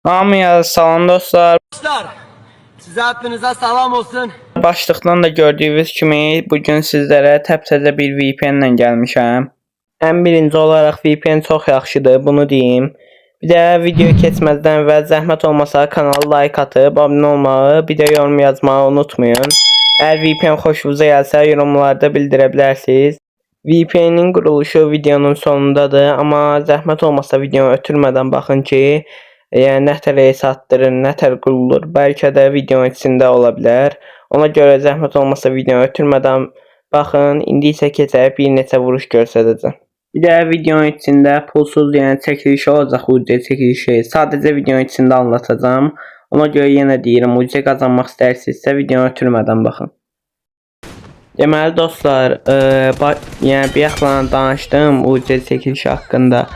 Hamıya salam dostlar. Dostlar, size hepinize salam olsun. Başlıqdan da gördüyünüz kimi bugün sizlərə təptəzə bir VPN ilə gəlmişəm. Ən birinci olaraq VPN çox yaxşıdır, bunu deyim. Bir də video keçməzdən əvvəl zəhmət olmasa kanala like atıb abunə olmağı, bir də yorum yazmağı unutmayın. Əgər VPN xoşunuza gəlsə yorumlarda bildirə bilərsiniz. VPN-in quruluşu videonun sonundadır, amma zəhmət olmasa videonu ötürmədən baxın ki, yəni nətər hesab atdırır, nətər qurulur, bəlkə də videonun içində ola bilər. Ona görə zəhmət olmasa videonu ötürmədən baxın. İndi isə keçək bir neçə vuruş göstərəcəm. Bir də videonun içində pulsuz, yəni çəkiliş olacaq, UC çəkilişi. Sadəcə videonun içində anlatacağam. Ona görə yenə deyirəm, UC qazanmaq istəyirsinizsə videonu ötürmədən baxın. Deməli dostlar, yəni bayaqla danışdım UC çəkilişi haqqında.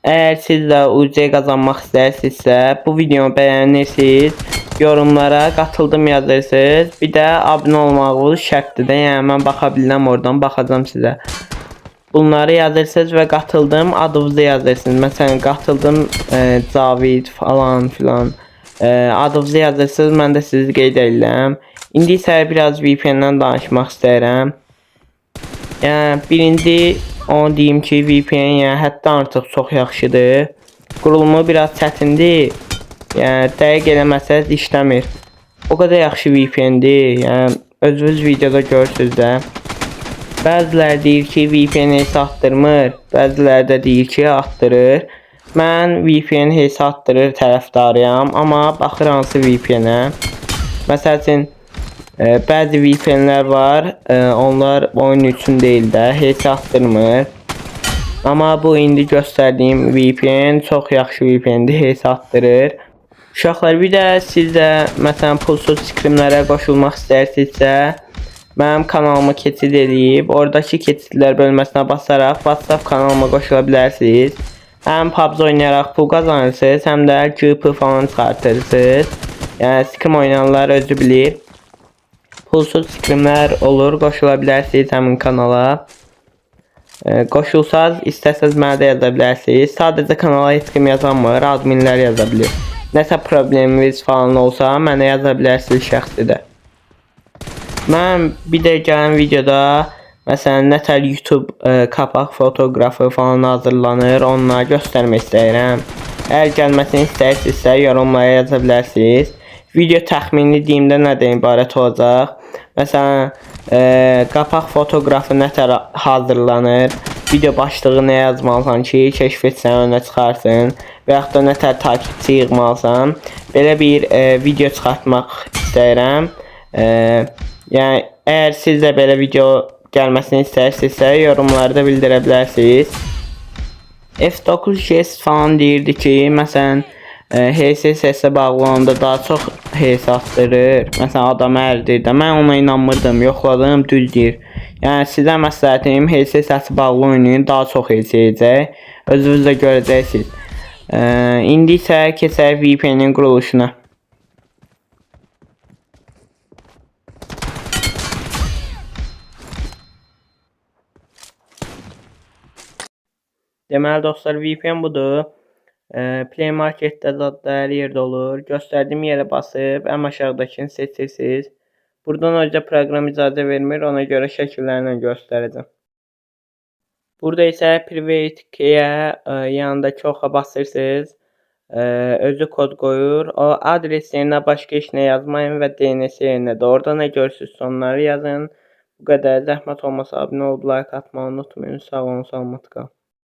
Əgər siz də UC qazanmaq istəyirsinizsə, bu videonu bəyənirsiniz, yorumlara qatıldım yazırsınız. Bir də abunə olmağınız şərtdir də, yəni mən baxa bilirəm oradan, baxacağam sizə. Bunları yazırsınız və qatıldım adınızı yazırsınız. Məsələn, qatıldım Cavid falan filan. Adınızı yazırsınız, mən də sizi qeyd edirəm. İndi isə biraz VPN-dən danışmaq istəyirəm. Yəni birinci onu deyim ki, VPN yəni həddən artıq çox yaxşıdır. Qurulumu biraz çətindir. Yəni dəqiq eləməsəz işləmir. O qədər yaxşı VPN-dir. Yəni özünüz videoda görürsüz də. Bəziləri deyir ki, VPN heç atdırmır. Bəziləri də deyir ki, atdırır. Mən VPN heç atdırır tərəfdarıyam, amma baxır hansı VPN-ə. Məsəl üçün bəzi VPN-lər var, onlar oyun üçün deyil də, heç atdırmır. Amma bu indi göstərdiyim VPN çox yaxşı VPN-dir, heç atdırır. Uşaqlar, bir də siz də məsələn pulsuz skrimlərə qoşulmaq istəyirsinizsə, mənim kanalıma keçid eləyib, oradakı keçidlər bölməsinə basaraq WhatsApp kanalıma qoşula bilərsiniz. Həm PUBG oynayaraq pul qazanırsınız, həm də GP falan çıxartırsınız. Yəni skrim oynayanlar özü bilir. Pulsuz skrimlər olur, qoşula bilərsiniz həmin kanala. Qoşulsaz, istəsəz mənə də yaza bilərsiniz. Sadəcə kanala heç kim yazamır, adminlər yaza bilir. Nəsə probleminiz falan olsa mənə yaza bilərsiniz şəxsi də. Mən bir də gələn videoda məsələn nətər YouTube qapaq fotoqrafı falan hazırlanır, onları göstərmək istəyirəm. Əgər gəlməsini istəyirsinizsə yorumlara yaza bilərsiniz. Video təxmini deyimdə nədən ibarət olacaq? Məsələn, qapaq fotoqrafı nətər hazırlanır? Video başlığı nə yazmalısan ki, kəşf etsən önə çıxarsın və yaxud da nətər takipçi yığmalısan. Belə bir video çıxartmaq istəyirəm. Yəni əgər siz də belə video gəlməsini istəyirsinizsə yorumlarda bildirə bilərsiniz. F9 jest falan deyirdi ki, məsələn, HS səsə bağlı olanda daha çox HS atdırır. Məsələn, adam əridir də. Mən ona inanmırdım, yoxladım, düz deyir. Yəni sizə məsləhətim HS səsi bağlı oynayın, daha çox HS yeyəcək. Özünüz də görəcəksiniz. İndi isə keçək VPN-in quruluşuna. Deməli dostlar, VPN budur. Play Marketdə zadda hər yerdə olur. Göstərdiyim yerə basıb ən aşağıdakını seçirsiniz. Buradan özə proqram icazə vermir, ona görə şəkillərlə göstərəcəm. Burada isə Private key-ə yanındakı oxa basırsınız. Özü kod qoyur. O adres yerinə başqa heç nə yazmayın və DNS yerinə də orada nə görürsünüzsə onları yazın. Bu qədər. Zəhmət olmasa abunə olub like atmağı unutmayın. Sağ olun, salamat qalın.